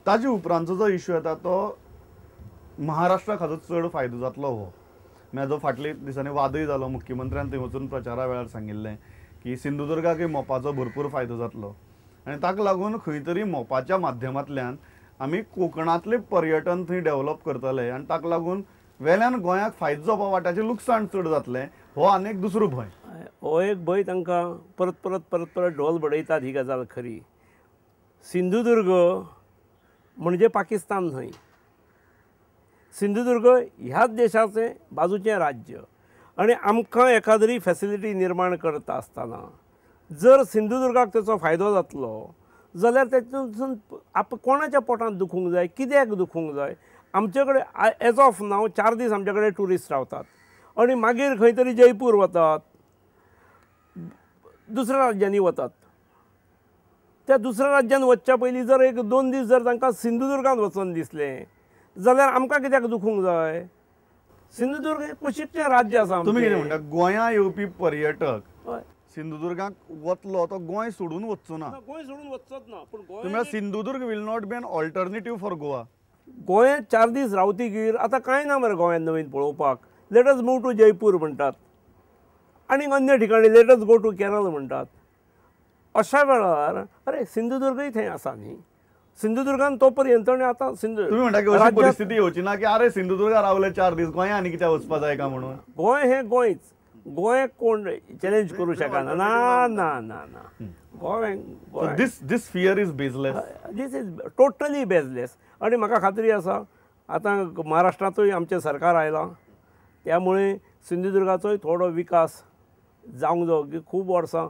ताजे उपरांतचो जो इश्यू येता तो महाराष्ट्राक हाजो चड फायदो जातलो हो. म्हळ्यार जो फाटले दिसांनी वादय जालो, मुख्यमंत्र्यान थंय वचून प्रचारा वेळार सांगिल्लें की सिंधुदुर्गाकय मोपाचो भरपूर फायदो जातलो आनी ताका लागून खंय तरी मोपाच्या माध्यमांतल्यान आमी कोंकणांतलें पर्यटन थंय डेव्हलप करतले आनी ताका लागून वेल्यान गोंयाक फायदो जावपा वाट्याचें लुकसाण चड जातलें, हो आनी एक दुसरो भंय. हो एक भंय तांकां परत परत परत परत ढोल बडयतात. ही गजाल खरी. सिंधुदुर्ग म्हणजे पाकिस्तान न्हय. सिंधुदुर्ग ह्याच देशाचें बाजूचें राज्य आनी आमकां एखाद्री फॅसिलिटी निर्माण करता आसतना जर सिंधुदुर्गाक तेचो फायदो जातलो जाल्यार तेतून आप कोणाच्या पोटांत दुखूंक जाय, कित्याक दुखूंक जाय? आमचे कडेन एज ऑफ नाव 4 दीस आमचे कडेन ट्युरिस्ट रावतात आनी मागीर खंय तरी जयपूर वतात, दुसऱ्या राज्यांनी वतात. त्या दुसऱ्या राज्यांत वचच्या पयलीं जर 1-2 दीस जर तांकां सिंधुदुर्गांत वचून दिसलें जाल्यार आमकां कित्याक दुखूंक जाय? सिंधुदुर्ग हें कुशीकचें राज्य आसा. तुमी कितें म्हणटा, गोंया येवपी पर्यटक सिंधुदुर्गाक वतलो तो गोंय सोडून वचचो ना. गोंय सोडून वचचोच ना. पूण Goa Sindhudurg will not be an alternative for Goa. गोंयांत 4 दीस रावतीगीर आतां कांय ना मरे गोंयांत नवीन पळोवपाक. Let us move to Jaipur म्हणटात आनी अन्य ठिकाणी let us go to Kerala म्हणटात. अशा वेळार अरे सिंधुदुर्गय थंय आसा न्ही, सिंधुदुर्गान तो पर्यंत. आनी आतां सिंधु तुमी म्हणटा की अशी परिस्थिती येवची ना की अरे सिंधुदुर्गा रावले 4 दीस, गोंया आनी कित्याक वचपा जाय का म्हणून? गोंय हें गोंयच, गोंय कोण चॅलेंज करूं शकना. ना ना ना ना, Goa this this fear is baseless, this is totally baseless. आनी म्हाका खात्री आसा आतां महाराष्ट्रांतूय आमचें सरकार आयलां, त्यामुळे सिंधुदुर्गाचोय थोडो विकास जावंक जावो की खूब वर्सां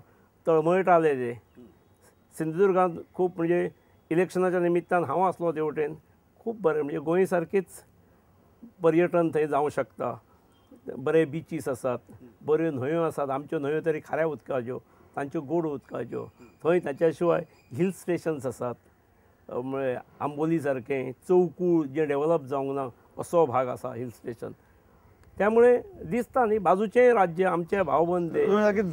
तळमळटाले ते सिंधुदुर्गांत. खूब म्हणजे इलेक्शनाच्या निमित्तान हांव आसलो ते वटेन, खूब बरें म्हणजे गोंय सारकीच पर्यटन थंय जावंक शकता. बरे बिचीस आसात, बऱ्यो न्हंयो आसात. आमच्यो न्हंयो तरी खाऱ्या उदकाच्यो, तांच्यो गोड उदकाच्यो. थंय ताच्या शिवाय हिल स्टेशन्स आसात, म्हळ्यार आंबोली सारकें चौकूळ जें डेवलप जावंक ना असो भाग आसा हिल स्टेशन. त्यामुळे दिसता न्ही बाजूचें राज्य आमचे भावबंद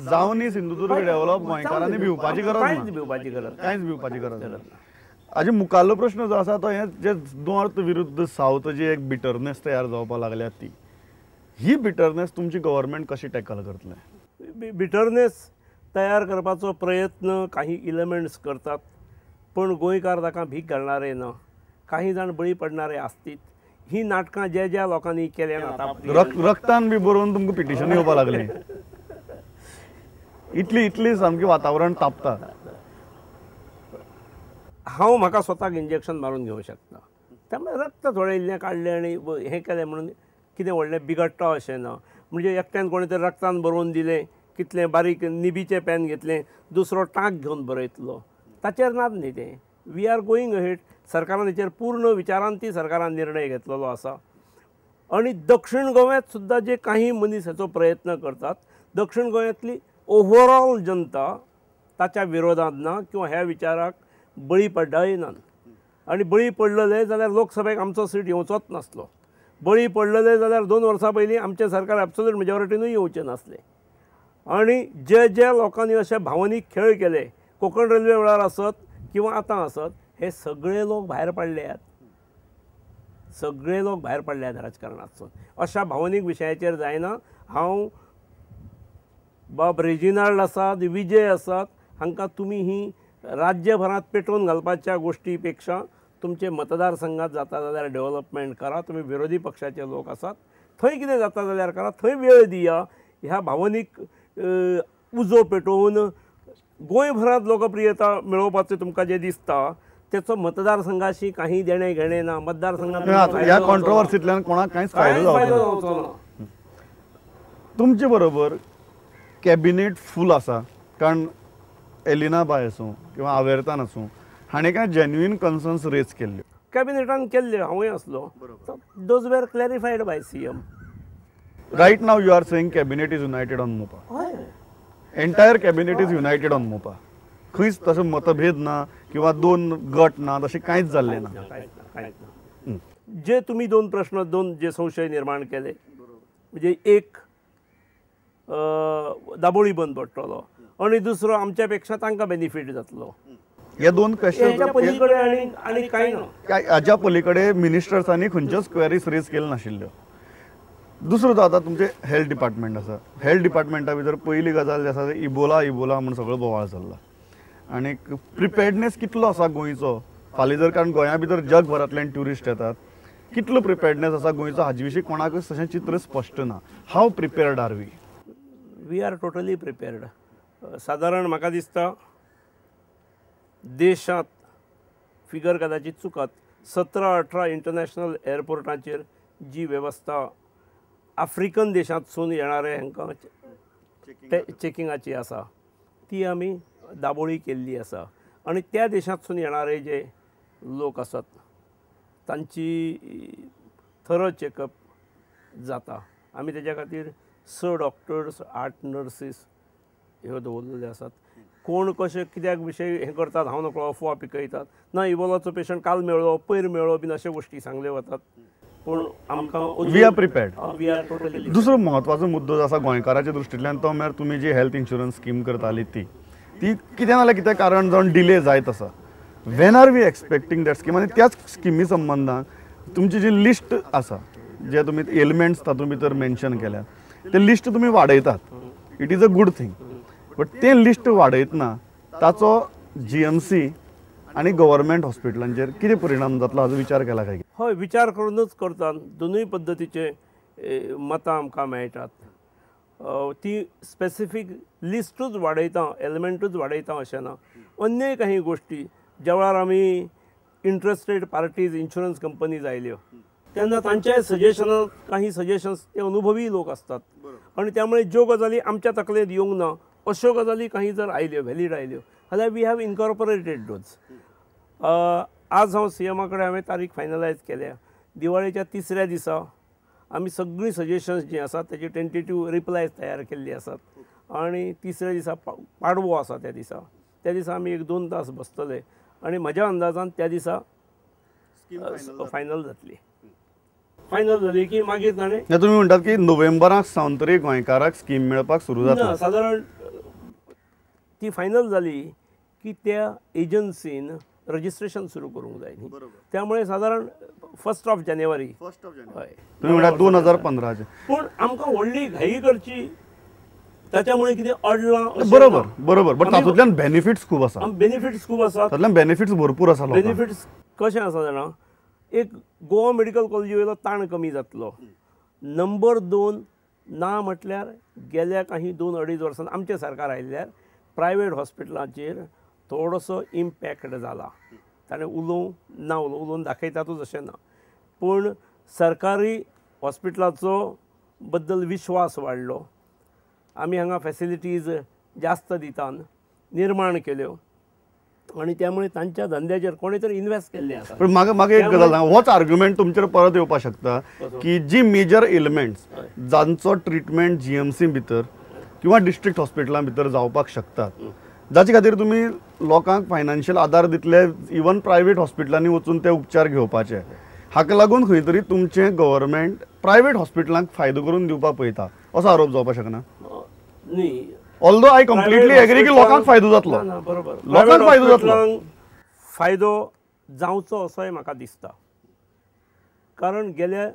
जावनी सिंधुदुर्ग डेव्हलप गोंयकारांनी भिवपाची गरज, कांयच भिवपाची गरज, कांयच भिवपाची गरज ना. हाजे मुखाल्लो प्रश्न जो आसा तो हे जे नॉर्थ विरुद्ध सावथ जी एक बिटरनेस तयार जावपाक लागल्या ती ही बिटरनेस तुमची गव्हर्मेंट कशी टॅकल करतले? बिटरनेस तयार करपाचो प्रयत्न काही इलेमेंट्स करतात, पण गोंयकार ताका भीक घालणारे ना, काही जाण बळी पडणारे आसतीत. ही नाटकां ज्या ज्या लोकांनी केल्या आतां रक्तान बी बरोवन तुमकां पिटिशन येवपाक लागलें, इतली इतली सामकी वातावरण तापता. हांव म्हाका स्वताक इंजेक्शन मारून घेवंक शकता, त्यामुळे रक्त थोडें इल्लें काडलें आनी हें केलें म्हणून कितें व्हडलें बिगडटा अशें ना. म्हणजे एकट्यान कोणें तरी रक्तान बरोवन दिलें, कितलें बारीक निबीचें पेन घेतलें, दुसरो टांक घेवन बरयतलो, ताचेर नात न्ही तें. We are going ahead. सरकारान हेचेर पूर्ण विचारान ती सरकारान निर्णय घेतलेलो आसा. आनी दक्षिण गोव्यांत सुद्दां जे काही मनीस हाचो प्रयत्न करतात, दक्षिण गोंयांतली ओवरऑल जनता ताच्या विरोधांत ना किंवा ह्या विचाराक बळी पडय ना. आनी बळी पडलेले जाल्यार लोकसभेक आमचो सीट येवचोच नासलो, बळी पडलेले जाल्यार 2 वर्सां पयलीं आमचें सरकार एब्सोल्यूट मेजॉरिटीनूय येवचें नासलें. आनी जे जे लोकांनी अशे भावनीक खेळ केले, कोंकण रेल्वे वेळार आसत किंवा आतां आसत, हे सगळे लोक भायर पडल्यात, सगळे लोक भायर पडल्यात राजकारणांतसून. अशा भावनीक विशयाचेर जायना. हांव बाब रेजिनाल्ड आसात, विजय आसात, हांकां तुमी ही राज्यभरांत पेटोवन घालपाच्या गोश्टी पेक्षा तुमचे मतदारसंघात जाता जाल्यार डेव्हलपमेंट करा. तुमी विरोधी पक्षाचे लोक आसात, थंय कितें जाता जाल्यार करा, थंय वेळ दिया. ह्या भावनीक उजो पेटोवन गोंयभरांत लोकप्रियता मेळोवपाचें तुमकां जें दिसता तेचो मतदारसंघाशी काही देणें घेणें ना. मतदारसंघात ह्या कॉन्ट्रोवर्सींतल्यान कोणाक कांयच फायदो जावचो ना. तुमचे बरोबर कॅबिनेट फूल आसा, कारण एलिना बाय आसूं किंवा आवेर्तान आसूं, हाणें कांय जेन्युइन कन्सर्न्स रेज केल्ल्यो कॅबिनेटान केल्ल्यो, हांवूय आसलो. Those were clarified by CM. Right now you are saying cabinet is united on Mopa. Entire cabinet is united on Mopa. खंयच तसो मतभेद ना किंवा 2 गट ना, तशें कांयच जाल्लें ना. कांयच ना. जे तुमी 2 प्रश्न, 2 जे संशय निर्माण केले, म्हणजे एक दाबोळी बंद पडटलो आनी दुसरो आमच्या पेक्षा तांकां बेनिफीट जातलो. हे दोन क्वेश्चन पलीकडे आनी कांय ना. हाज्या पलीकडे मिनिस्टर्सांनी खंयच्योच क्वेरीज रेज केल्यो नाशिल्ल्यो. दुसरो जो आतां तुमचें हेल्थ डिपार्टमेंट आसा, हेल्थ डिपार्टमेंटा भितर पयली गजाल जी आसा इबोला इबोला म्हूण सगळो बोवाळ चल्ला आनी प्रिपेर्डनेस कितलो आसा गोंयचो फाल्यां जर, कारण गोंया भितर जगभरांतल्यान ट्युरिस्ट येतात, कितलो प्रिपेर्डनेस आसा गोंयचो हाजे विशीं कोणाकूच तशें चित्र स्पश्ट ना. How prepared are we? We are totally prepared. सादारण म्हाका दिसता देशांत फिगर कदाचित चुकत 17-18 इंटरनॅशनल एअरपोर्टाचेर जी वेवस्था आफ्रिकन देशांतसून येणारे हांकां चेकिंगाची आसा ती आमी दाबोळी केल्ली आसा आनी त्या देशांतसून येणारे जे लोक आसात तांची थरो चेकअप जाता. आमी तेज्या खातीर 6 डॉक्टर्स 8 नर्सीस ह्यो दवरलेल्यो आसात. कोण कशें कित्याक विशय हें करतात हांव नकळो, अफवा पिकयतात ना इबोलाचो पेशंट काल मेळ्ळो पयर मेळ्ळो बीन अश्यो गोश्टी सांगल्यो वतात, पूण आमकां we are prepared. We are totally. दुसरो म्हत्वाचो मुद्दो जो आसा गोंयकाराच्या दृश्टींतल्यान तो म्हळ्यार तुमी जी हेल्थ इन्शुरन्स स्कीम करताली ती ती कितें ना जाल्यार कितें कारण जावन डिले जायत आसा. When are we expecting that scheme? आनी त्याच स्किमी संबंदान तुमची जी लिस्ट आसा जे तुमी एलिमेंट्स तातूंत भितर मेन्शन केल्यात ते लिस्ट तुमी वाडयतात, it is a good thing, but तें लिस्ट वाडयतना ताचो जीएमसी आनी गव्हर्मेंट हॉस्पिटलांचेर कितें परिणाम जातलो हाजो विचार केला काय? हय, विचार करूनच करतात. दोनूय पद्दतीचे मतां आमकां मेळटात. ती स्पेसिफीक लिस्टूच वाडयता, एलिमेंटूच वाडयता अशें ना. अन्य काही गोश्टी ज्या वेळार आमी इंट्रस्टेड पार्टीज इन्शुरन्स कंपनीज आयल्यो तेन्ना तांच्या सजेशनात काही सजेशन्स ते अनुभवी लोक आसतात आनी त्यामुळे ज्यो गजाली आमच्या तकलेंत येवंक ना अश्यो गजाली काही जर आयल्यो व्हॅलीड आयल्यो जाल्यार we have incorporated those. आज हांव सीएमा कडेन हांवें तारीख फायनलायज केल्या. दिवाळेच्या तिसऱ्या दिसा आमी सगळीं सजेशन्स जीं आसात तेजी टेंटेटीव रिप्लायज तयार केल्ली आसात आनी तिसऱ्या दिसा पाडवो आसा त्या दिसा, त्या दिसा आमी 1-2 तास बसतले आनी म्हज्या अंदाजान त्या दिसा फायनल जातली. फायनल जाली की मागीर ताणें तुमी म्हणटात की नोव्हेंबराक सावन तरी गोंयकाराक स्कीम मेळपाक सुरू जाता. सादारण ती फायनल जाली की त्या एजन्सीन रजिस्ट्रेशन सुरू करूंक जाय न्ही, त्यामुळे सादारण 1 जानेवारी. हय, तुमी म्हणटात 2015. पूण आमकां व्हडली घाई करची ताच्यामुळे कितें अडलां. बरोबर बरोबर, बट तातूंतल्यान बेनिफिट्स खूब आसा. बेनिफिट्स खूब आसा, तातूंतल्यान बेनिफिट्स भरपूर आसा. बेनिफिट्स कशें आसा जाणा, एक गोवा मेडिकल कॉलेजी वयलो ताण कमी जातलो. नंबर 2 ना म्हटल्यार गेल्या काही 2-2.5 वर्सां आमचें सरकार आयिल्ल्यार प्रायवेट हॉस्पिटलांचेर थोडोसो इम्पॅक्ट जाला. ताणें उलोवं ना उलोवं, उलोवन दाखयतातूच अशें ना, पूण सरकारी हॉस्पिटलाचो बद्दल विश्वास वाडलो. आमी हांगा फॅसिलिटीज जास्त दितान निर्माण केल्यो आनी त्यामुळे तांच्या धंद्याचेर कोणी तरी इन्वेस्ट केल्ले आसा. पण म्हाका एक गजाल सांग, होच आर्ग्युमेंट तुमचेर परत येवपाक शकता की जी मेजर एलिमेंट्स जांचो ट्रिटमेंट जीएमसी भितर किंवा डिस्ट्रिक्ट हॉस्पिटलां भितर जावपाक शकतात, जाचे खातीर तुमी लोकांक फायनान्शियल आदार दितले, इवन प्रायवेट हॉस्पिटलांनी वचून ते उपचार घेवपाचे, हाका लागून खंय तरी तुमचें गव्हर्मेंट प्रायवेट हॉस्पिटलांक फायदो करून दिवपाक पळयता असो आरोप जावपाक शकना? न्ही, ऑल्दो I completely agree की लोकांक फायदो जातलो, बरोबर, लोकांक फायदो जातलो, फायदो जावचो असोय म्हाका दिसता. कारण गेल्या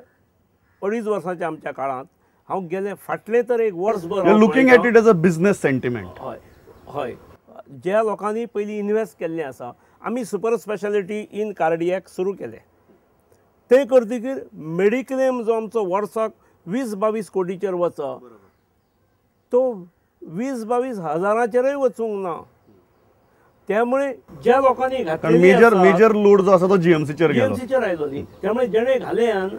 2.5 वर्सांच्या आमच्या काळांत हांव गेले फाटले तर एक वर्सभर looking at it as a business sentiment. हय हय, ज्या लोकांनी पयलीं इन्वेस्ट केल्लें आसा, आमी सुपर स्पेशालिटी इन कार्डियक सुरू केलें, तें करतकीर मेडिक्लेम जो आमचो वर्साक 20-22 कोटीचेर वचा तो 20-22 हजाराचेरय वचूंक ना. त्यामुळे ज्या लोकांनी घातलेली मेजर मेजर लोड जो आसा तो जीएमसीचेर गेलो, जीएमसीचेर आयलो न्ही. त्यामुळे जेणे घाल्यान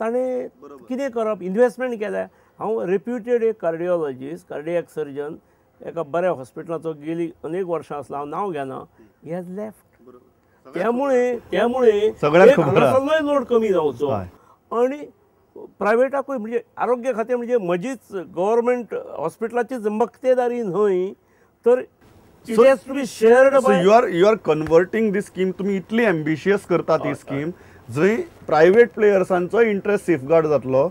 ताणें कितें करप, इन्वेस्टमेंट केल्या. हांव रेप्युटेड एक कार्डियोलॉजिस्ट, कार्डियक सर्जन एका बऱ्या हॉस्पिटलाचो गेली अनेक वर्सां आसलो, हांव नांव घेना, he has left. त्यामुळे त्यामुळे हांगासरलोय लोड कमी जावचो आनी प्रायवेटाकूय म्हणजे आरोग्य खातें म्हणजे म्हजीच गव्हर्मेंट हॉस्पिटलाचीच मक्तेदारी न्हय तर it has to be shared. So you are converting this scheme, तुमी इतली एम्बिशियस करता ती स्कीम जंय प्रायवेट प्लेयर्सांचो इंट्रस्ट सेफगार्ड जातलो,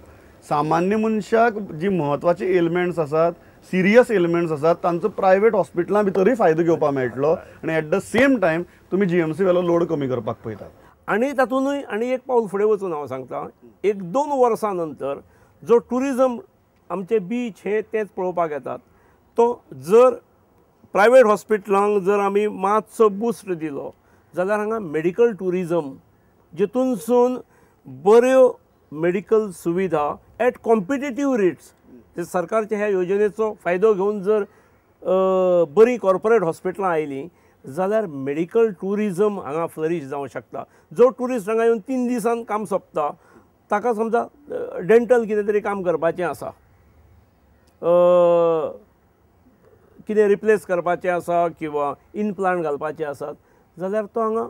सामान्य मनशाक जी म्हत्वाची एलिमेंट्स आसात सिरियस एलिमेंट्स आसात तांचो प्रायवेट हॉस्पिटलां भितरूय फायदो घेवपाक मेळटलो आनी एट the same time तुमी जीएमसी वेलो लोड कमी करपाक पळयतात. आनी तातूंतय आनी एक पावल फुडें वचून हांव सांगता, 1-2 वर्सां नंतर जो ट्युरिजम आमचे बीच हे तेच पळोवपाक येतात, तो जर प्रायवेट हॉस्पिटलांक जर आमी मातसो बुस्ट दिलो जाल्यार हांगा मेडिकल ट्युरिजम जितूनसून बऱ्यो मेडिकल सुविधा एट कॉम्पिटेटीव रेट्स, ते सरकारच्या ह्या योजनेचो फायदो घेवन जर बरी कॉर्पोरेट हॉस्पिटलां आयलीं जाल्यार मेडिकल ट्युरिजम हांगा फ्लरीश जावंक शकता. जो ट्युरिस्ट हांगा येवन 3 दिसान काम सोंपता ताका समजा डेंटल कितें तरी काम करपाचें आसा, कितें रिप्लेस करपाचें आसा किंवा इनप्लांट घालपाचे आसात जाल्यार तो हांगा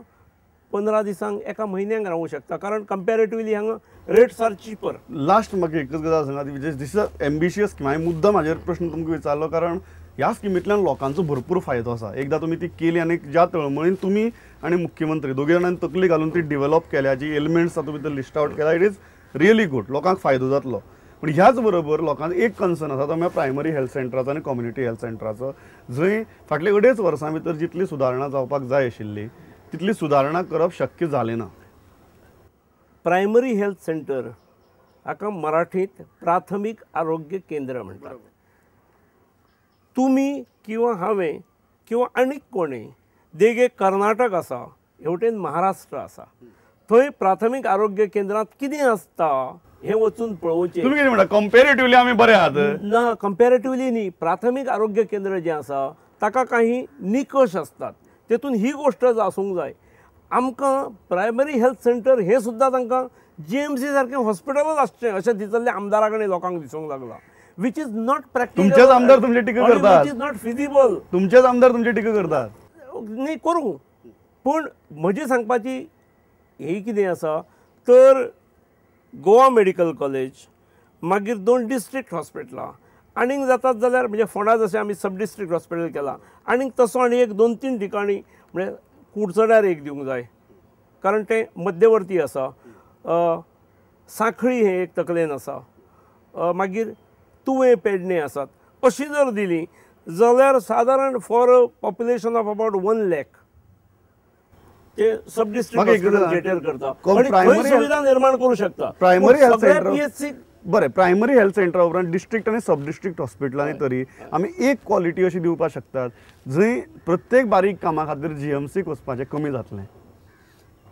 15 दिसांक एका म्हयन्यांक रावूंक शकता, कारण कंपॅरेटिवली हांगा रेट्स are cheaper. Last म्हाका एकच गजाल सांगा, this is a ambitious scheme. हांवें मुद्दाम म्हाजेर प्रश्न तुमकां विचारलो कारण ह्या स्किमींतल्यान लोकांचो भरपूर फायदो आसा. एकदां तुमी ती केली आनी ज्या तळमळीन तुमी आनी मुख्यमंत्री दोगी जाणांनी तकली घालून ती डिवेलॉप केल्या, जी एलिमेंट्स तातूंत भितर लिस्ट आवट केल्या, it is really good, लोकांक फायदो जातलो. पूण ह्याच बरोबर लोकांक एक कन्सर्न आसा तो म्हळ्यार प्रायमरी हेल्थ सेंटराचो आनी कम्युनिटी हेल्थ सेंटराचो, जंय फाटले 2.5 वर्सां भितर जितली सुदारणा जावपाक जाय आशिल्ली तितली सुदारणा करप शक्य जालें ना. प्रायमरी हेल्थ सेंटर हाका मराठींत प्राथमीक आरोग्य केंद्र म्हणटात. तुमी किंवा हांवें किंवा आनीक कोणें देगेक कर्नाटक आसा, हेवटेन महाराष्ट्र आसा, थंय प्राथमीक आरोग्य केंद्रांत कितें आसता हें वचून पळोवचें. तुमी कितें म्हणटा, कंपेरेटिवली आमी बरे आहात? ना, कंपेरेटिवली न्ही. प्राथमीक आरोग्य केंद्र जें आसा ताका काही निकश आसतात, तेतून ही गोश्ट आसूंक जाय. आमकां प्रायमरी हेल्थ सेंटर हें सुद्दां तांकां जीएमसी सारकें हॉस्पिटलच आसचें अशें दिसल्लें आमदारा कडेन लोकांक दिसूंक लागलां, which is not practical. तुमचेच आमदार तुमची टिका करतात, which is not feasible. तुमचेच आमदार तुमची टिका करतात. न्ही करूं, पूण म्हजी सांगपाची ही कितें आसा तर गोवा मेडिकल कॉलेज, मागीर 2 डिस्ट्रिक्ट हॉस्पिटलां आनीक जातात जाल्यार, म्हणजे फोंडा जशें आमी सब डिस्ट्रिक्ट हॉस्पिटल केलां आनीक तसो आनी 1-2-3 ठिकाणी, म्हणजे कुडचड्यार एक दिवंक जाय कारण तें मध्यवर्ती आसा, सांखळी हें एक तकलेन आसा, मागीर तुवें पेडणे आसात, अशी जर दिली जाल्यार सादारण for a population of about 1 lakh ते सब डिस्ट्रिक्ट हॉस्पिटल केटर करता आनी सुविधा निर्माण करूं शकता. प्रायमरी हेल्थ सेंटर बरें, प्रायमरी हेल्थ सेंटरा उपरांत डिस्ट्रिक्ट आनी सब डिस्ट्रिक्ट हॉस्पिटलांनी तरी आमी एक क्वॉलिटी अशी दिवपाक शकतात जंय प्रत्येक बारीक कामा खातीर जीएमसीक वचपाचें कमी जातलें.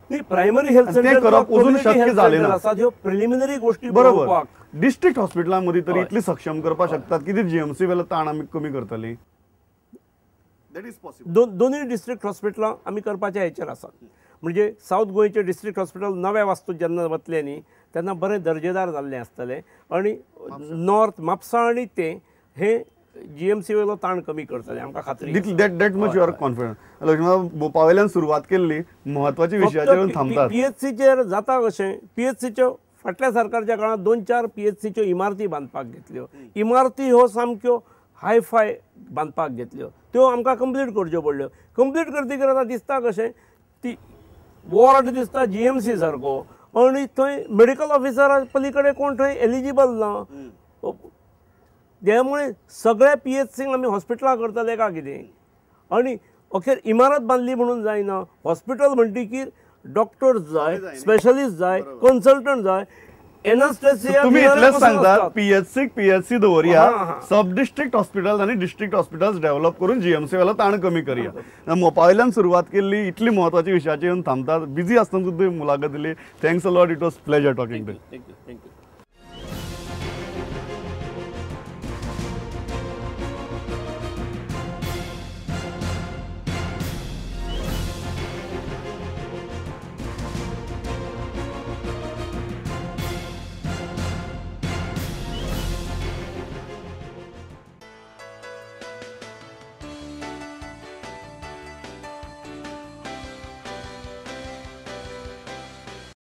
प्रायमरी हेल्थ सेंटर करप अजून शक्य जालें ना, ह्यो प्रिलिमिनरी गोश्टी बरोबर. डिस्ट्रिक्ट हॉस्पिटलां मदीं तरी इतली सक्षम करपाक शकतात की ती जीएमसी वेलो ताण आमी कमी करतली. That is possible. दोनूय डिस्ट्रिक्ट हॉस्पिटलां आमी करपाच्या हेचेर आसात. म्हणजे सावथ गोंयचें डिस्ट्रिक्ट हॉस्पिटल नव्या वास्तूत जेन्ना वतलें न्ही तेन्ना बरें दर्जेदार जाल्लें आसतलें आनी नॉर्थ म्हापसा आनी तें हें जीएमसी वयलो ताण कमी करतलें, आमकां खात्री. That much you are confident. Laxman मोपावयल्यान सुरवात केल्ली म्हत्वाच्या विशयाचेर थांबतात. पीएचसीचेर जाता कशें, पीएचसीच्यो फाटल्या सरकारच्या काळांत 2-4 पीएचसीच्यो इमारती बांदपाक घेतल्यो, इमारती ह्यो सामक्यो हायफाय बांदपाक घेतल्यो, त्यो आमकां कंप्लीट करच्यो पडल्यो. कंप्लीट करतकीर आतां दिसता कशें, ती वॉर्ड दिसता जीएमसी सारको आनी थंय मेडिकल ऑफिसरा पली कडेन कोण थंय एलिजिबल ना, त्यामुळे सगळ्या पीएचसींक आमी हॉस्पिटलां करतले काय कितें? आनी अखेर इमारत बांदली म्हणून जायना, हॉस्पिटल म्हणटकीर डॉक्टर्स जाय, स्पेशलिस्ट जाय, कन्सल्टंट जाय, तुम्ही इतलेच सांगतात पीएचसी पीएचसी दवरया, सब डिस्ट्रिक्ट हॉस्पिटल आनी डिस्ट्रिक्ट हॉस्पिटल्स डेव्हलप करून जीएमसी वेलो ताण कमी करया. मोपा वयल्यान सुरवात केल्ली इतली म्हत्वाची विशयाचेर येवन थांबतात. बिजी आसतना सुद्दां मुलाखत दिली. Thanks a lot. It was pleasure talking to you. Thank you. Thank you.